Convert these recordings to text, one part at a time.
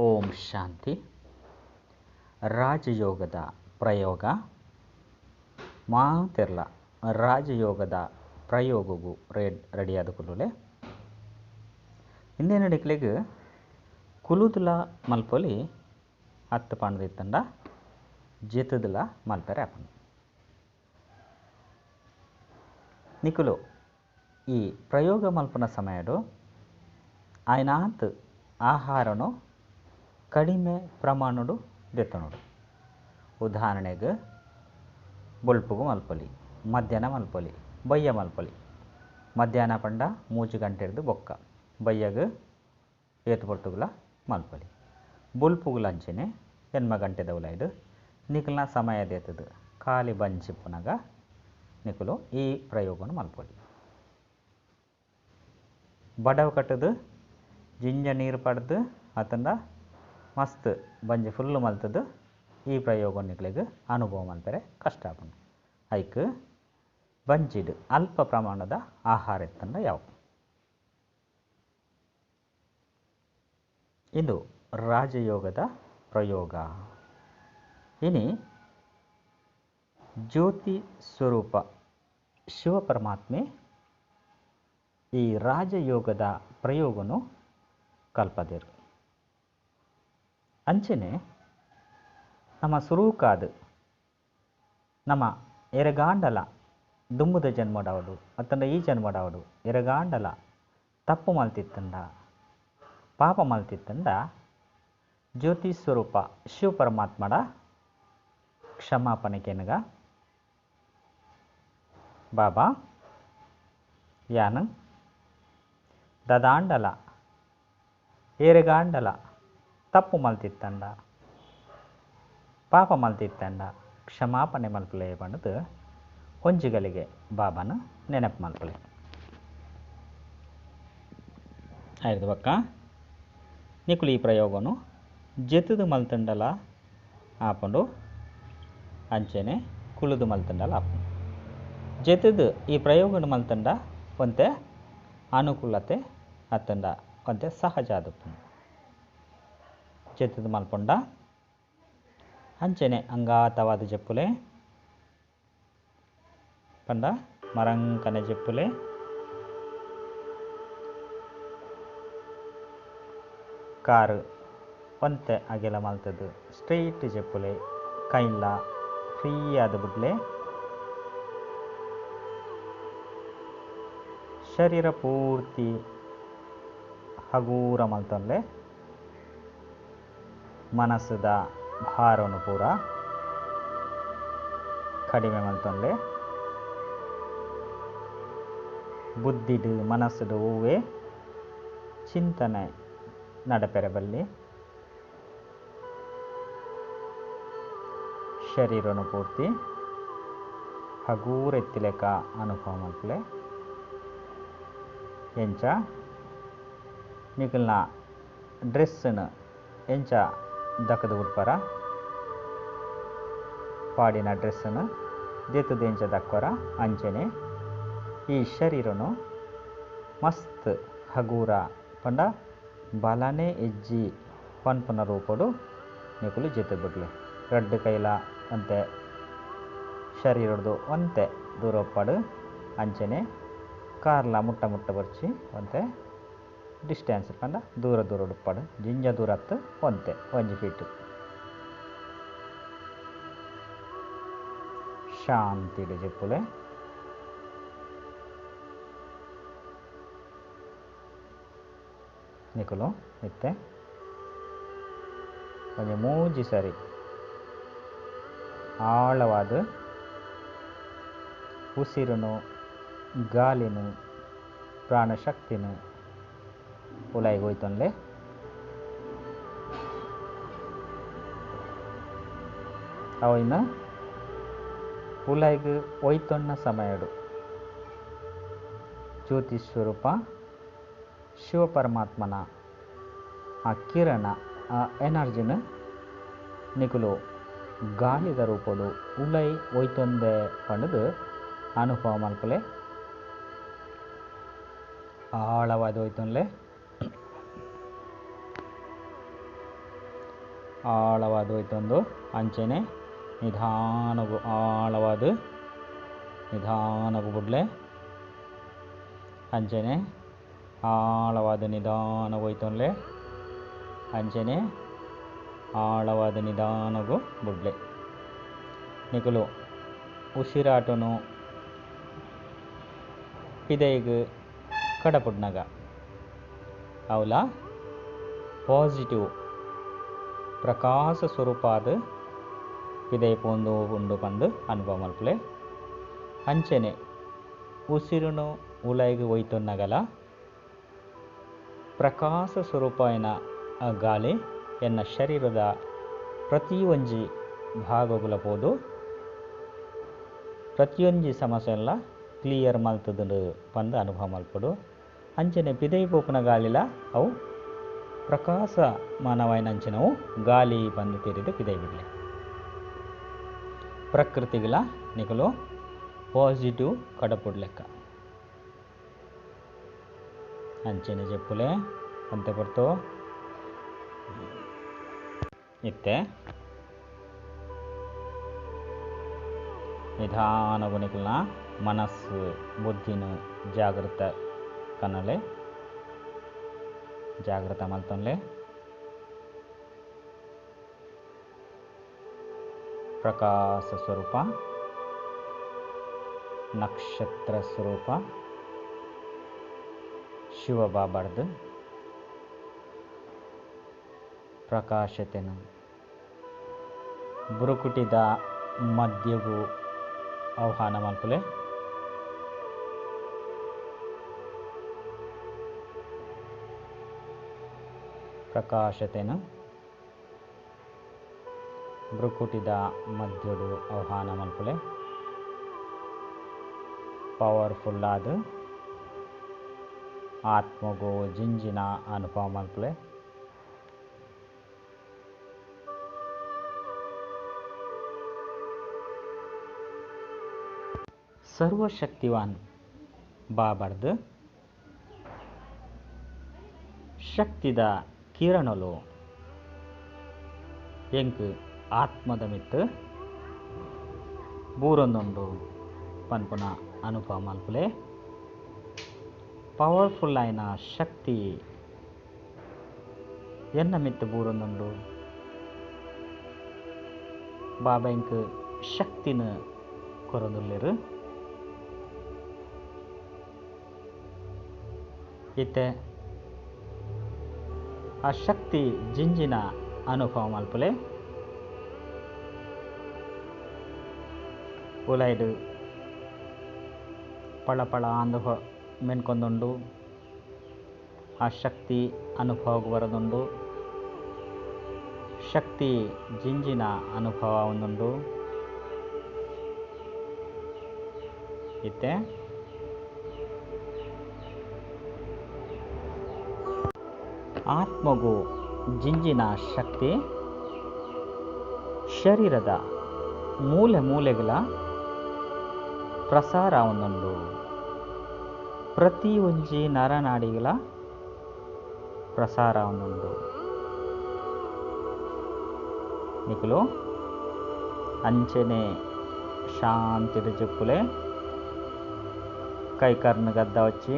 ಓಂ ಶಾಂತಿ. ರಾಜಯೋಗದ ಪ್ರಯೋಗ ಮಾತೆರ್ಲ ರಾಜಯೋಗದ ಪ್ರಯೋಗಗೂ ರೆಡಿಯಾದ ಕುಲ್ಲುಲೆ ಇಂದೇ ನಡಿಕ್ಲೆಗ್ ಕುಲುದುಲ ಮಲ್ಪೊಲಿ ಅತ್ತು ಪಂಡ್ದಿತ್ತಂಡ ಜೆತುದುಲ ಮಲ್ಪೆರೆ ಆಪುಂಡು. ನಿಕುಲು ಈ ಪ್ರಯೋಗ ಮಲ್ಪುನ ಸಮಯಡು ಆಯ್ನಾತ್ ಆಹಾರನು ಕಡಿಮೆ ಪ್ರಮಾಣಡು ದೆತ್ತೊನೊಡು. ಉದಾಹರಣೆಗೆ ಬೊಲ್ಪುಗು ಮಲ್ಪೊಲಿ, ಮಧ್ಯಾಹ್ನ ಮಲ್ಪೊಲಿ, ಬಯ್ಯ ಮಲ್ಪೊಲಿ. ಮಧ್ಯಾಹ್ನ ಪಂಡ 3 ಗಂಟೆರ್ದು ಬೊಕ್ಕ, ಬಯ್ಯಗ್ ಏತ್ ಪೊರ್ತುಗುಲ ಮಲ್ಪೊಲಿ. ಬೊಲ್ಪುಗುಲ ಅಂಚೆನೆ 8 ಗಂಟೆದ ಉಲಾಯ್ಡ್ ನಿಕಲ್ನ ಸಮಯ ದೇತದು ಖಾಲಿ ಬಂಚಿಪ್ಪುನಗ ನಿಕುಲು ಈ ಪ್ರಯೋಗನು ಮಲ್ಪೊಲಿ. ಬಡವು ಕಟ್ಟದು ಜಿಂಜ ನೀರು ಪಡ್ದು ಅತಂಡ ಮಸ್ತ್ ಬಂಜಿ ಫುಲ್ಲು ಮಲ್ತದು ಈ ಪ್ರಯೋಗ ನಿಕ್ಲೆಗ್ ಅನುಭವ ಮಲ್ಪೆರೆ ಕಷ್ಟ ಆಪುಂಡು. ಐಕ್ ಬಂಜಿಡ್ ಅಲ್ಪ ಪ್ರಮಾಣದ ಆಹಾರ ಇತ್ತಂಡ ಯಾವು. ಇದು ರಾಜಯೋಗದ ಪ್ರಯೋಗ. ಇನಿ ಜ್ಯೋತಿ ಸ್ವರೂಪ ಶಿವಪರಮಾತ್ಮೆ ಈ ರಾಜಯೋಗದ ಪ್ರಯೋಗನು ಕಲ್ಪದಿರು. ಅಂಚನೆ ನಮ್ಮ ಸುರೂಕಾದ ನಮ್ಮ ಎರೆಗಾಂಡಲ ದುಂಬುದ ಜನ್ಮಡಾವಡು ಅತ್ತಂಡ ಈ ಜನ್ಮಡಾವಡು ಎರೆಗಾಂಡಲ ತಪ್ಪು ಮಲ್ತಿತ್ತಂಡ ಪಾಪ ಮಲ್ತಿತ್ತಂಡ ಜ್ಯೋತಿ ಸ್ವರೂಪ ಶಿವಪರಮಾತ್ಮಡ ಕ್ಷಮಾಪಣೆ ಕೆನಗ ಬಾಬಾ ಯಾನು ದದಾಂಡಲ ಏರೆಗಾಂಡಲ ತಪ್ಪು ಮಲ್ತಿತ್ತಂಡ ಪಾಪ ಮಲ್ತಿತ್ತಂಡ ಕ್ಷಮಾಪಣೆ ಮಲ್ಪಲೆ ಪಂಡದು ಒಂಜಿಗಳಿಗೆ ಬಾಬಾನ ನೆನಪು ಮಲ್ಪಲೆ. ಆಯ್ತು ಬಕ್ಕ ನಿಕುಲು ಈ ಪ್ರಯೋಗನು ಜೆತುದು ಮಲ್ತಂಡಲ ಆಪುಂಡು, ಅಂಚೆನೆ ಕುಳುದು ಮಲ್ತಂಡಲ ಆಪುಂಡು. ಜೆತುದು ಈ ಪ್ರಯೋಗನು ಮಲ್ತಂಡ ಒಂತೆ ಅನುಕೂಲತೆ ಅತ್ತಂಡ ಒಂತೆ ಸಹಜ ಆದುಪ್ಪುಂಡು. ಜೆತುದು ಮಲ್ಪೊಂಡ ಅಂಚೆನೆ ಅಂಗಾತವಾದ ಜೆಪ್ಪುಲೆ ಪಂಡ ಮರಂಕನೆ ಜೆಪ್ಪುಲೆ, ಕಾರು ಒಂತೆ ಅಗೆಲ ಮಲ್ತದು ಸ್ಟ್ರೈಟ್ ಜೆಪ್ಪುಲೆ, ಕೈಲ ಫ್ರೀ ಆದ ಬುಡ್ಲೆ, ಶರೀರ ಪೂರ್ತಿ ಹಗೂರ ಮಲ್ತೊನ್ಲೆ, ಮನಸ್ಸುದ ಭಾರವನ್ನು ಪೂರ ಕಡಿಮೆ ಮಲ್ತೊನ್ಲೆ, ಬುದ್ಧಿಡು ಮನಸ್ಸುಡು ಹೂವೆ ಚಿಂತನೆ ನಡಪೆರೆ ಬಲ್ಲಿ, ಶರೀರನು ಪೂರ್ತಿ ಹಗೂರ ಎತ್ತಿಲೆಕ್ಕ ಅನುಭವ ಮಲ್ಪಲೆ. ಎಂಚ ನಿಕಲ್ನ ಡ್ರೆಸ್ಸನ್ನು ಎಂಚ ದಕ್ಕದು ಉಡ್ಪರ ಪಾಡಿನ ಡ್ರೆಸ್ಸನ್ನು ದೆತ್ತದು ಎಂಚ ದಕ್ವರ ಅಂಚೆನೆ ಈ ಶರೀರನು ಮಸ್ತ್ ಹಗೂರ ಪಂಡ ಬಲನೆ ಎಜ್ಜಿ ಪನ್ಪುನ ರೂಪಡು ನಿಕುಲು ಜೆತ್ತು ಬಿಡ್ಲೆ. ರಡ್ಡು ಕೈಲ ಒಂತೆ ಶರೀರದ್ದು ಒಂತೆ ದೂರೊಪ್ಪಡು, ಅಂಚೆನೆ ಕಾರ್ಲ ಮುಟ್ಟ ಮುಟ್ಟ ಬರ್ಚಿ ಒಂತೆ ಡಿಸ್ಟೆನ್ಸ್ ಪಂಡ ದೂರ ದೂರ ಉಪ್ಪಡು, ಜಿಂಜ ದೂರ ಹತ್ತು ಒಂತೆ 1 ಫೀಟ್. ಶಾಂತಿಡು ಜೆಪ್ಪುಲೆ. ನಿಕುಲು ಇತ್ತೆ ಒಂಜಿ 3 ಸರಿ ಆಳವಾದ ಉಸಿರುನು ಗಾಲಿನು ಪ್ರಾಣಶಕ್ತಿನು ಉಲಾಯಿಗ್ ಹೋಯ್ತೊನ್ಲೆ. ಅವಿನ ಉಲಾಯಿಗ್ ಒಯ್ತೊನ್ನ ಸಮಯಡು ಜ್ಯೋತಿ ಸ್ವರೂಪ ಶಿವಪರಮಾತ್ಮನ ಆ ಕಿರಣ ಆ ಎನರ್ಜಿನ ನಿಕುಲು ಗಾಳಿದ ರೂಪಡು ಉಲೈ ಒಯ್ತೊಂದೆ ಪಂಡದು ಅನುಭವ ಮಲ್ಪಲೆ. ಆಳವಾದ ಒಯ್ತೊನ್ಲೆ. ಆಳವಾದ್ ಹೋಯ್ತೊಂದು ಅಂಚನೆ ನಿಧಾನಗು ಆಳವಾದ್ ನಿಧಾನಗು ಬುಡ್ಲೆ ಅಂಚನೆ ಆಳವಾದ್ ನಿಧಾನಗು ಹೋಯ್ತೊಂಡ್ಲೆ ಅಂಚನೆ ಆಳವಾದ್ ನಿಧಾನಗು ಬುಡ್ಲೆ. ನಿಕುಲು ಉಸಿರಾಟನು ಪಿದೈಗ್ ಕಡಪುಡ್ನಗ ಅವಲ ಪಾಸಿಟಿವ್ ಪ್ರಕಾಶ ಸ್ವರೂಪಾದ ಪಿದೈ ಪೋಂದು ಉಂಡು ಪಂದು ಅನುಭವ ಮಲ್ಪುಲೆ. ಅಂಚನೆ ಉಸಿರುನು ಉಲೈಗ್ ಒಯ್ತೊನ್ನಗಲ ಪ್ರಕಾಶ ಸ್ವರೂಪಾಯಿನ ಆ ಗಾಳಿ ಎನ್ನ ಶರೀರದ ಪ್ರತಿಯೊಂಜಿ ಭಾಗಗುಲ ಪೋದು ಪ್ರತಿಯೊಂಜಿ ಸಮಸ್ಯೆಲ ಕ್ಲಿಯರ್ ಮಲ್ತದುಂಡು ಪಂದು ಅನುಭವ ಮಲ್ಪೊಡು. ಅಂಚನೆ ಪಿದೈ ಪೋಪುನ ಗಾಳಿಲ ಅವು ಪ್ರಕಾಶ ಮಾನವಾಯಿನಂಚಿನವು ಗಾಳಿ ಪಂದು ತೆರಿದು ಪಿದೈ ಬಿಡ್ಲೆ. ಪ್ರಕೃತಿಗಳ ನಿಕುಲು ಪಾಸಿಟಿವ್ ಕಡಪುಡ್ಲೆಕ್ಕ. ಅಂಚನೆ ಜೆಪ್ಪುಲೆ ಅಂತೆ ಪೊರ್ತು ಇತ್ತೆ ನಿಧಾನಗು ನಿಕಲ್ನ ಮನಸ್ಸು ಬುದ್ಧಿನ ಜಾಗೃತ ಕನಲೆ ಜಾಗೃತ ಮಲ್ತೊನ್ಲೆ. ಪ್ರಕಾಶ ಸ್ವರೂಪ ನಕ್ಷತ್ರ ಸ್ವರೂಪ ಶಿವಬಾಬಾರ್ದು ಪ್ರಕಾಶತೆನು ಬುರುಕುಟಿದ ಮಧ್ಯಗೂ ಆಹ್ವಾನ ಮಲ್ಪುಲೆ. ಪ್ರಕಾಶತೆನು ಬುರುಕುಟಿದ ಮಧ್ಯಡು ಆಹ್ವಾನ ಮಲ್ಪುಲೆ. ಪವರ್ಫುಲ್ ಆದ ಆತ್ಮಗು ಜಿಂಜಿನ ಅನುಭವ ಮಲ್ಪುಲೆ. ಸರ್ವಶಕ್ತಿವಾನ್ ಬಾಬರ್ದು ಶಕ್ತಿದ ಕಿರಣಲು ಎಂಕ್ ಆತ್ಮದ ಮಿತ್ತು ಬೂರೊಂದುಂಡು ಪನ್ಪುನ ಅನುಭವ ಮಲ್ಪುಲೆ. ಪವರ್ಫುಲ್ ಆಯಿನ ಶಕ್ತಿ ಎನ್ನ ಮಿತ್ತು ಬೂರೊಂದುಂಡು. ಬಾಬಾ ಎಂಕ್ ಶಕ್ತಿನ ಕೊರೊಂದುಲ್ಲೆರ್. ಇತ್ತೆ ಆ ಶಕ್ತಿ ಜಿಂಜಿನ ಅನುಭವ ಮಲ್ಪುಲೆ. ಉಲೈಡ್ ಪಳ ಪಳ ಅಂದು ಮೆನ್ಕೊಂದುಂಡು. ಆ ಶಕ್ತಿ ಅನುಭವಕ್ಕೆ ಬರೋದುಂಡು. ಶಕ್ತಿ ಜಿಂಜಿನ ಅನುಭವ ಒಂದುಂಡು. ಇತ್ತೆ ಆತ್ಮಗು ಜಿಂಜಿನ ಶಕ್ತಿ ಶರೀರದ ಮೂಲೆ ಮೂಲೆಗಳ ಪ್ರಸಾರ ಒಂದುಂಡು. ಪ್ರತಿ ಒಂಜಿ ನರನಾಡಿಗಳ ಪ್ರಸಾರ ಒಂದುಂಡು. ನಿಕುಲು ಅಂಚನೆ ಶಾಂತಿಡು ಜೆಪ್ಪುಲೆ. ಕೈಕರ್ಣ ಗದ್ದ వచ్చి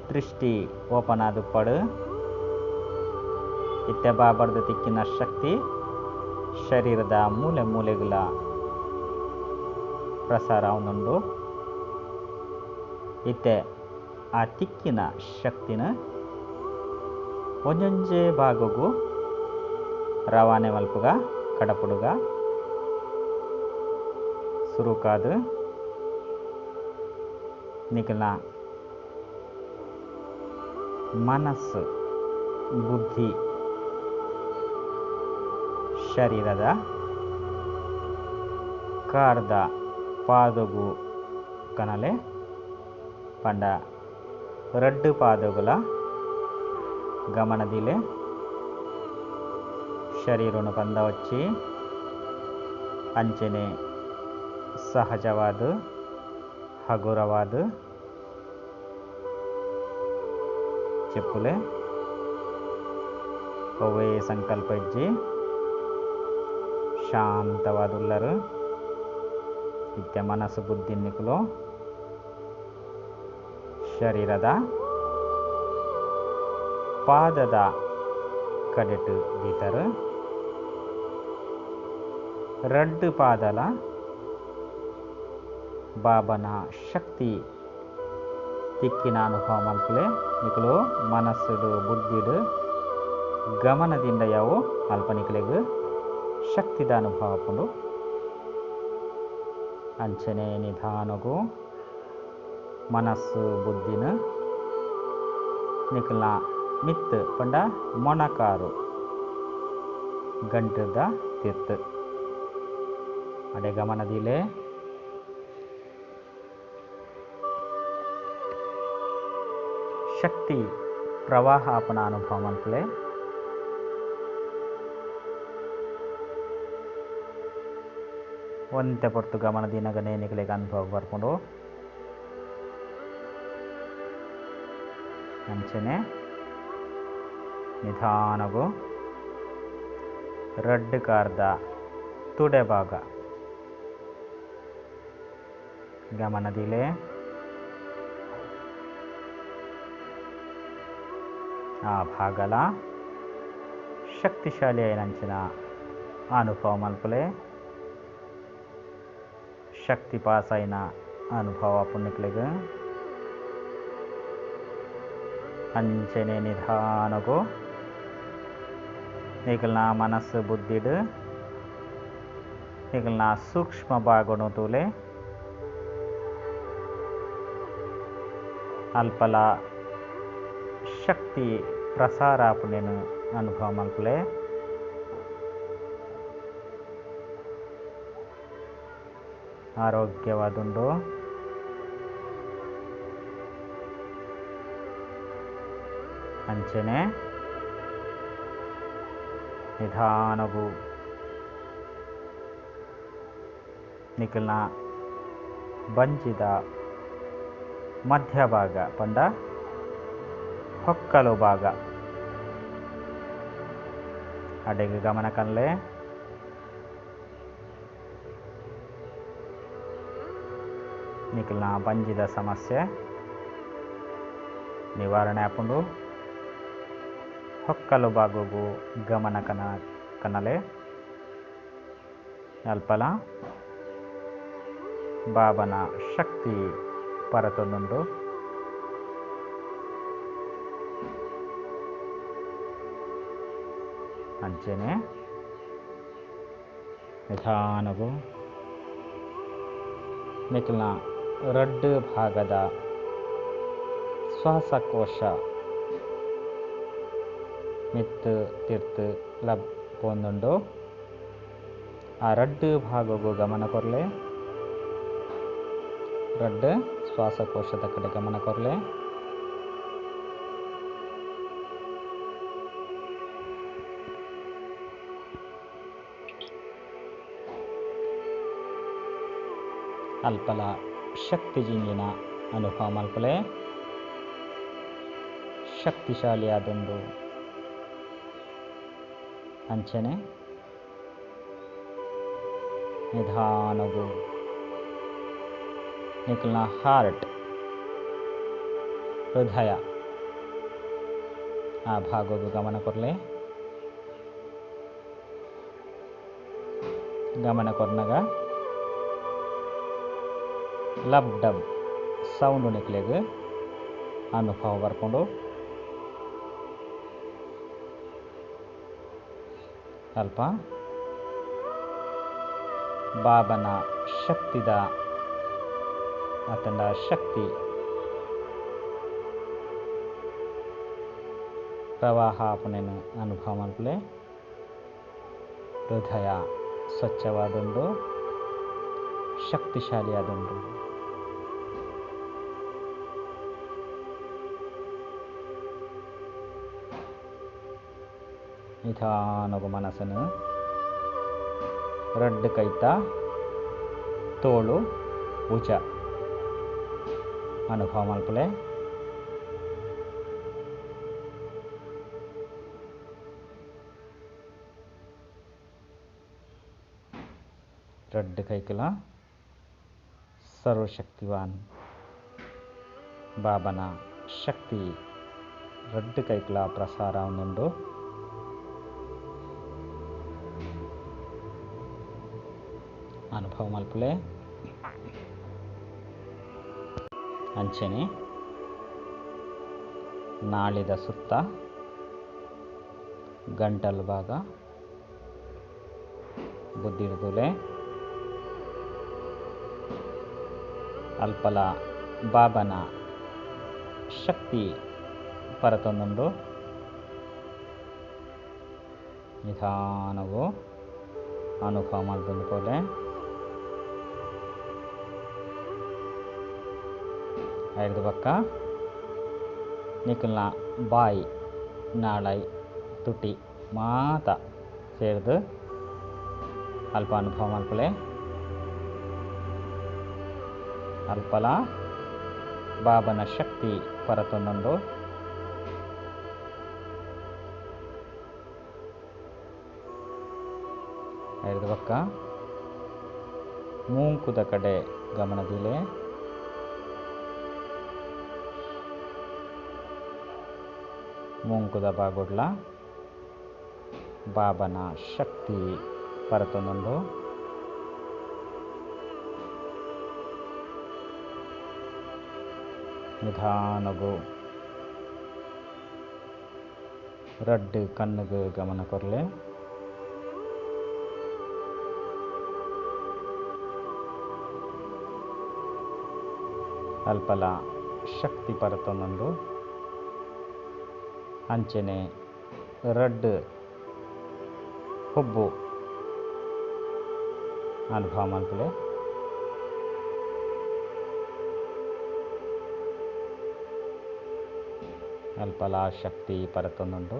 ದೃಷ್ಟಿ ಓಪನ್ ಆದುಪ್ಪಡು. ಇತ್ತೆ ಬಾಬರ್ದು ತಿಕ್ಕಿನ ಶಕ್ತಿ ಶರೀರದ ಮೂಲೆ ಮೂಲೆಗಳ ಪ್ರಸಾರ ಒಂದುಂಡು. ಇತ್ತೆ ಆ ತಿಕ್ಕಿನ ಶಕ್ತಿನ ಒಂಜೊಂಜೆ ಭಾಗಗೂ ರವಾನೆ ಮಲ್ಪುಗ ಕಡಪುಡುಗ ಸುರುಕಾದು ನಿಕಲ್ನ ಮನಸ್ಸು ಬುದ್ಧಿ ಶರೀರದ ಕಾರ್ದ ಪಾದಗು ಕನಲೆ ಪಂಡ ರಡ್ಡು ಪಾದಗುಲ ಗಮನದಿಲೆ ಶರೀರನು ಪಂದ వచ్చి ಅಂಚನೆ ಸಹಜವಾದ ಹಗುರವಾದ చెప్పులే. ಒವ್ವೇ ಸಂಕಲ್ಪ ಇಜ್ಜಿ, ಶಾಂತವಾದುಲ್ಲರು. ಇತ್ತೆ ಮನಸ್ಸು ಬುದ್ಧಿ ನಿಕುಲು ಶರೀರದ ಪಾದದ ಕಡೆಟು ದೀತರು. ರಡ್ಡು ಪಾದಲ ಬಾಬನ ಶಕ್ತಿ ತಿಕ್ಕಿನ ಅನುಭವ ಮಲ್ಪುಲೆ. ನಿಕುಲು ಮನಸ್ಸುಡು ಬುದ್ಧಿಡು ಗಮನದಿಂದ ಯಾವು ಅಲ್ಪ ನಿಕುಲೆಗ್ ಶಕ್ತಿದ ಅನುಭವ ಆಪುಂಡು. ಅಂಚನೆ ನಿಧಾನಗು ಮನಸ್ಸು ಬುದ್ಧಿನ ನಿಕುಲ್ನ ಮಿತ್ತು ಪಂಡ ಮೊಣಕಾರು ಗಂಟದ ತಿರ್ತು ಅಡೆ ಗಮನದಿಲೆ. ಶಕ್ತಿ ಪ್ರವಾಹ ಆಪನ ಅನುಭವ ಮಲ್ಪುಲೆ. ಒಂತೆ ಪೊರ್ತು ಗಮನ ದಿನಗನೇ ನಿಕಲೆಗ್ ಅನುಭವ ಬರ್ಪುಂಡು. ಅಂಚನೆ ನಿಧಾನಗು ರಡ್ಡು ಕಾರ್ದ ತುಡೆ ಭಾಗ ಗಮನದಿಲೆ. ಆ ಭಾಗಲ ಶಕ್ತಿಶಾಲಿ అయినంచిన ಅನುಭವ ಮಲ್ಪುಲೆ. ಶಕ್ತಿ ಪಾಸ್ అయిన ಅನುಭವ ಪುಣ್ಯಕ್ಲೆಗ್. ಅಂಚನೆ ನಿಧಾನಗು ನಿಕಲ್ನ ಮನಸ್ಸು ಬುದ್ಧಿಡು ನಿಕಲ್ನ ಸೂಕ್ಷ್ಮ ಭಾಗನು ತೂಲೆ. ಅಲ್ಪಲ ಶಕ್ತಿ ಪ್ರಸಾರ ಆಪುನೆನ್ ಅನುಭವ ಮಲ್ಪುಲೆ. ಆರೋಗ್ಯವಾದುಂಡು. ಅಂಚನೆ ನಿಧಾನಗು ನಿಕಲ್ನ ಬಂಜಿದ ಮಧ್ಯಭಾಗ ಪಂಡ ಹೊಕ್ಕಲು ಭಾಗ ಅಡೆಗೆ ಗಮನ ಕನ್ಲೆ. ನಿಕಲ್ನ ಬಂಜಿದ ಸಮಸ್ಯೆ ನಿವಾರಣೆ ಆಪುಂಡು. ಹೊಕ್ಕಲು ಭಾಗಗೂ ಗಮನ ಕನಲೆ. ಅಲ್ಪಲ ಬಾಬನ ಶಕ್ತಿ ಪರತೊಂದುಂಡು. ಅಂಚನೆ ನಿಧಾನಗು ನಿಕಲ್ನ ರಡ್ಡು ಭಾಗದ ಶ್ವಾಸಕೋಶ ಮಿತ್ತು ತಿರ್ತು ಲಬ್ ಪೋಂದುಂಡು. ಆ ರಡ್ಡು ಭಾಗಗೂ ಗಮನ ಕೊರ್ಲೆ. ರಡ್ಡು ಶ್ವಾಸಕೋಶದ ಕಡೆ ಗಮನ ಕೊರ್ಲೆ. ಅಲ್ಪಲ ಶಕ್ತಿ ಜಿಂಜಿನ ಅನುಭವ ಮಲ್ಪುಲೆ. ಶಕ್ತಿಶಾಲಿಯಾದುಂಡು. ಅಂಚನೆ ನಿಧಾನಗು ನಿಕಲ್ನ ಹಾರ್ಟ್ ಹೃದಯ ಆ ಭಾಗಗೂ ಗಮನ ಕೊರ್ಲೆ. ಗಮನ ಕೊರ್ನಗ ಲಬ್ ಡಬ್ ಸೌಂಡ್ ನಿಕ್ಲೆಗ್ ಅನುಭವ ಬರ್ಪುಂಡು. ಅಲ್ಪ ಬಾಬನ ಶಕ್ತಿದ ಅತಂಡ ಶಕ್ತಿ ಪ್ರವಾಹ ಆಪುನೆನ್ ಅನುಭವ ಮಲ್ಪುಲೆ. ಹೃದಯ ಸ್ವಚ್ಛವಾದುಂಡು, ಶಕ್ತಿಶಾಲಿಯಾದುಂಡು. ನಿಧಾನಗು ಮನಸ್ಸನ್ನು ರಡ್ಡು ಕೈತ ತೋಳು ಭುಜ ಅನುಭವ ಮಲ್ಪುಲೆ. ರಡ್ಡ್ ಕೈಕುಲ ಸರ್ವಶಕ್ತಿವಾನ್ ಬಾಬನ ಶಕ್ತಿ ರಡ್ಡ್ ಕೈಕುಲ ಪ್ರಸಾರ ಉಂಡು. ಅನುಭವ ಮಲ್ಪುಲೆ. ಅಂಚನೆ ನಾಳಿದ ಸುತ್ತ ಗಂಟಲು ಭಾಗ ಬುದ್ಧಿಡ್ದುಲೆ ಅಲ್ಪಲ ಬಾಬನ ಶಕ್ತಿ ಪರತೊಂದುಂಡು. ನಿಧಾನವು ಅನುಭವ ಮಲ್ತೊಂದು ಪೋಲೆ. ಐದು ಪಕ್ಕ ನಿಕಲ್ನ ಬಾಯಿ ನಾಳೈ ತುಟಿ ಮಾತ ಸೇರ್ದು ಅಲ್ಪ ಅನುಭವ ಮಲ್ಪುಲೆ. ಅಲ್ಪಲ ಬಾಬನ ಶಕ್ತಿ ಪರತೊಂದುಂಡು. ಐದು ಪಕ್ಕ ಮೂಂಕುದ ಕಡೆ ಗಮನದಿಲೆ. ಮೂಂಕುದ ಬಾಗೊಡ್ಲ ಬಾಬನ ಶಕ್ತಿ ಪರತೊಂದುಂಡು. ನಿಧಾನಗು ರಡ್ಡ್ ಕಣ್ಣುಗು ಗಮನ ಕೊರ್ಲೆ. ಅಲ್ಪಲ ಶಕ್ತಿ ಪರತೊಂದುಂಡು. ಅಂಚನೆ ರಡ್ಡ್ ಹುಬ್ಬು ಅನುಭವ ಮಲ್ಪುಲೆ. ಅಲ್ಪಲ ಶಕ್ತಿ ಪರತೊಂದುಂಡು.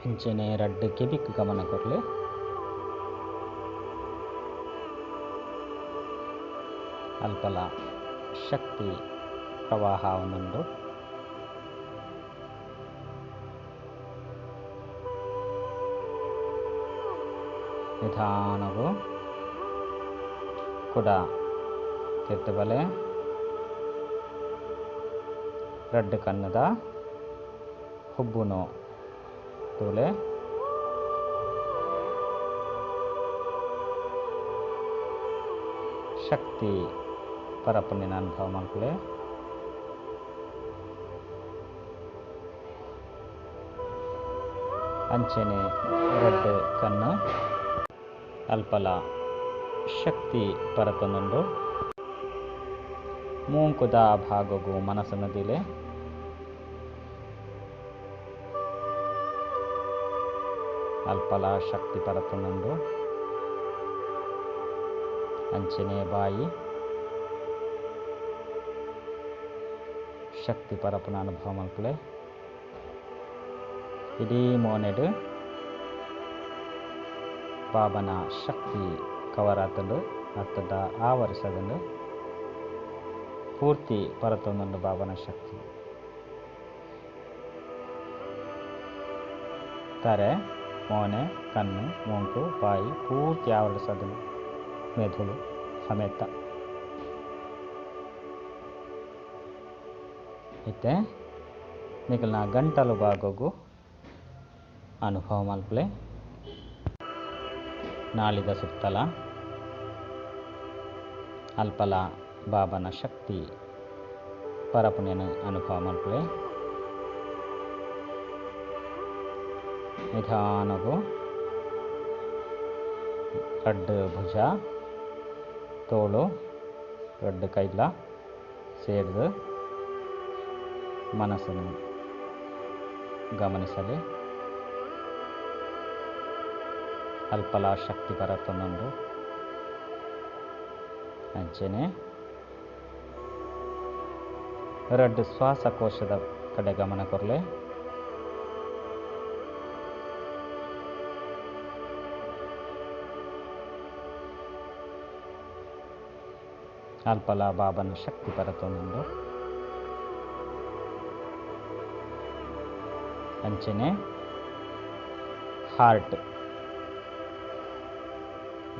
ಅಂಚನೆ ರಡ್ಡ್ ಕೆಬಿಕ್ ಗಮನ ಕೊರ್ಲೆ. ಅಲ್ಪಲ ಶಕ್ತಿ ಪ್ರವಾಹ ಒಂದುಂಡು. ನಿಧಾನವು ಕುಡ ತಿರ್ತಬಲೆ. ರಡ್ಡ್ ಕಣ್ಣದ ಹುಬ್ಬುನು ತೂಲೆ. ಶಕ್ತಿ ಪರಪುಣ್ಯನ ಅನುಭವ ಮಲ್ಪುಲೆ. ಅಂಚನೆ ರಡ್ಡ್ ಕಣ್ಣು ಅಲ್ಪಲ ಶಕ್ತಿ ಪರತೊಂದುಂಡು. ಮೂಂಕುದ ಭಾಗಗು ಮನಸ್ಸನ್ನು ದಿಲೆ. ಅಲ್ಪಲ ಶಕ್ತಿ ಪರತೊಂದುಂಡು. ಅಂಚನೆ ಬಾಯಿ ಶಕ್ತಿ ಪರಪುನ ಅನುಭವ ಮಲ್ಪುಲೆ. ಇಡೀ ಮೋನೆಡ್ ಬಾಬನ ಶಕ್ತಿ ಕವರ್ ಆತುಂಡು, ಅತ್ತಡ ಆವರಿಸದುಂಡು. ಪೂರ್ತಿ ಪರತೊಂದುಂಡು ಬಾಬನ ಶಕ್ತಿ. ತರೆ, ಮೋನೆ, ಕಣ್ಣು, ಮೂಂಕು, ಬಾಯಿ ಪೂರ್ತಿ ಆವರಿಸದುಂಡು, ಮೆದುಳು ಸಮೇತ. ಇತ್ತೆ ನಿಕಲ್ನ ಗಂಟಲು ಭಾಗಗು ಅನುಭವ ಮಲ್ಪುಲೆ. ನಾಳಿದ ಸುತ್ತಲ ಅಲ್ಪಲ ಬಾಬನ ಶಕ್ತಿ ಪರಪುಣ್ಯನ ಅನುಭವ ಮಲ್ಪುಲೆ. ನಿಧಾನಗು ರಡ್ಡ್ ಭುಜ, ತೋಳು, ರಡ್ಡ್ ಕೈಲ ಸೇರ್ದು ಮನಸ್ಸನ್ನು ಗಮನಿಸಲಿ. ಅಲ್ಪಲ ಶಕ್ತಿ ಪರತೊಂದುಂಡು. ಅಂಚನೆ ರಡ್ಡ್ ಶ್ವಾಸಕೋಶದ ಕಡೆ ಗಮನ ಕೊರ್ಲೆ. ಅಲ್ಪಲ ಬಾಬನ ಶಕ್ತಿ ಪರತೊಂದುಂಡು. ಅಂಚನೆ ಹಾರ್ಟ್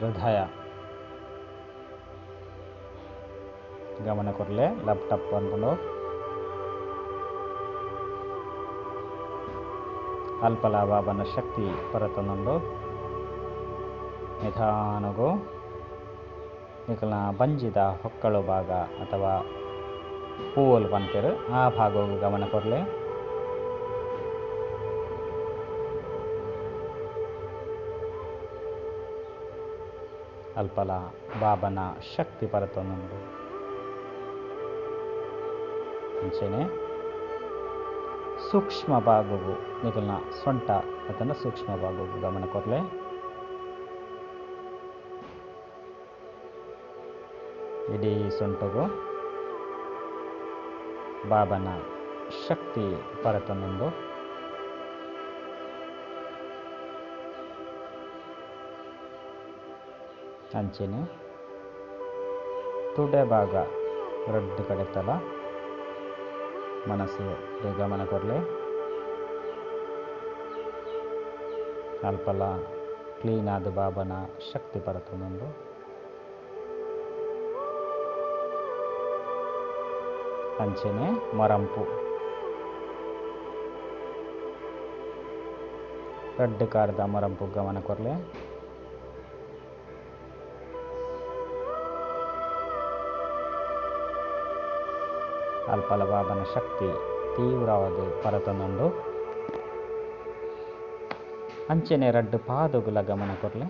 ಹೃದಯ ಗಮನ ಕೊರ್ಲೆ ಲ್ಯಾಪ್ಟಾಪ್ ಅನ್ಕೊಂಡು ಅಲ್ಪಲ ಬಾಬನ ಶಕ್ತಿ ಪರತನೊಂದು ನಿಧಾನಗು ನಿಕಲ್ನ ಬಂಜಿದ ಹೊಕ್ಕಳು ಭಾಗ ಅಥವಾ ಪೂವಲ್ ಪನ್ಪೆರ್ ಆ ಭಾಗವು ಗಮನ ಕೊರ್ಲೆ. ಅಲ್ಪಲ ಬಾಬನ ಶಕ್ತಿ ಪರತನೊಂದು ಅಂಚನೆ ಸೂಕ್ಷ್ಮ ಭಾಗವು ನಿಕಲ್ನ ಸೊಂಟ ಅದನ್ನು ಸೂಕ್ಷ್ಮ ಭಾಗವು ಗಮನ ಕೊರ್ಲೆ. ಇಡೀ ಸೊಂಟಗು ಬಾಬನ ಶಕ್ತಿ ಪರತನೊಂದು ಅಂಚನೆ ತುಡೆ ಭಾಗ ರಡ್ಡು ಕಡೆತಲ ಮನಸ್ಸು ಗಮನ ಕೊರ್ಲೆ. ಅಲ್ಪಲ ಕ್ಲೀನ್ ಆದ ಬಾಬನ ಶಕ್ತಿ ಪರತನೊಂದು ಅಂಚನೆ ಮರಂಪು ರಡ್ಡು ಕಾರದ ಮರಂಪು ಗಮನ ಕೊರ್ಲೆ. ಅಲ್ಪಲ ಬಾಬನ ಶಕ್ತಿ ತೀವ್ರವಾದ ಪರತನೊಂಡು ಅಂಚನೆ ರಡ್ಡು ಪಾದಗುಲ ಗಮನ ಕೊರ್ಲೆ.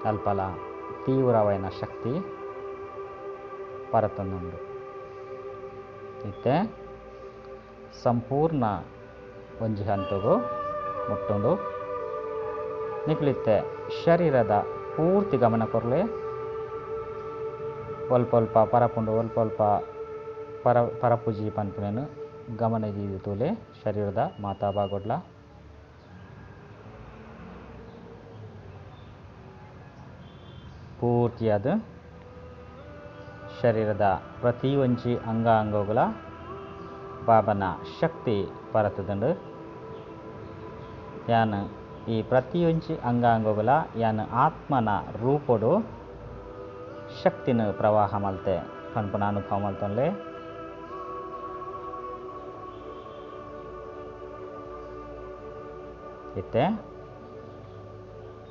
ಅಲ್ಪಲ ತೀವ್ರವಾದ ಶಕ್ತಿ ಪರತನೊಂಡು ಇತ್ತೆ ಸಂಪೂರ್ಣ ಒಂಜಿ ಹಂತಗು ಮುಟ್ಟುಂಡು. ನಿಕ್ಲಿತ್ತೆ ಶರೀರದ ಪೂರ್ತಿ ಗಮನ ಕೊರ್ಲೆ. ಒಲ್ಪ ಒಲ್ಪ ಪರಪುಂಡು ಒಲ್ಪ ಒಲ್ಪ ಪರಪುಜಿ ಪನ್ಪುನೇನು ಗಮನ ದೀದು ತೂಲೆ ಶರೀರದ ಮಾತಾ ಭಾಗೊಡ್ಲ. ಪೂರ್ತಿಯಾದ ಶರೀರದ ಪ್ರತಿಯೊಂಜಿ ಅಂಗಾಂಗಗಳ ಬಾಬನ ಶಕ್ತಿ ಪರತದಂಡು. ಯಾನ್ ಈ ಪ್ರತಿಯೊಂಜಿ ಅಂಗಾಂಗಗಳ ಯಾನ್ ಆತ್ಮನ ರೂಪೊಡು ಶಕ್ತಿನ ಪ್ರವಾಹ ಮಲ್ತೆ ಪನ್ಪುನ ಅನುಭವ ಮಲ್ತೊನ್ಲೆ. ಇತ್ತೆ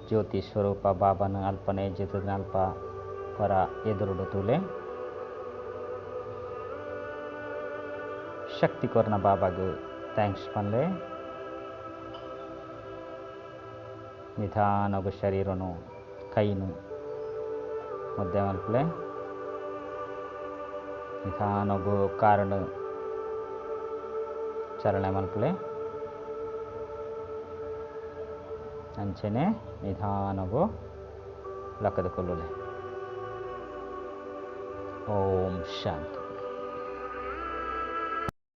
ಜ್ಯೋತಿ ಸ್ವರೂಪ ಬಾಬನ ಅಲ್ಪನೆ ಜಿತದ ಅಲ್ಪ ಹೊರ ಎದುರುಡು ತೂಲೆ. ಶಕ್ತಿ ಕೊರ್ನ ಬಾಬಾಗ್ thanks ಪನ್ಲೆ. ನಿಧಾನಗು ಶರೀರನು ಕೈನು ಮುದ್ದೆ ಮಲ್ಪಲೆ. ನಿಧಾನಗು ಕಾರಣ ಚಲನೆ ಮಲ್ಪಲೆ. ಅಂಚನೆ ನಿಧಾನಗು ಲಕ್ಕದ ಕೊಲ್ಲುಲೆ. ಓಂ ಶಾಂತಿ.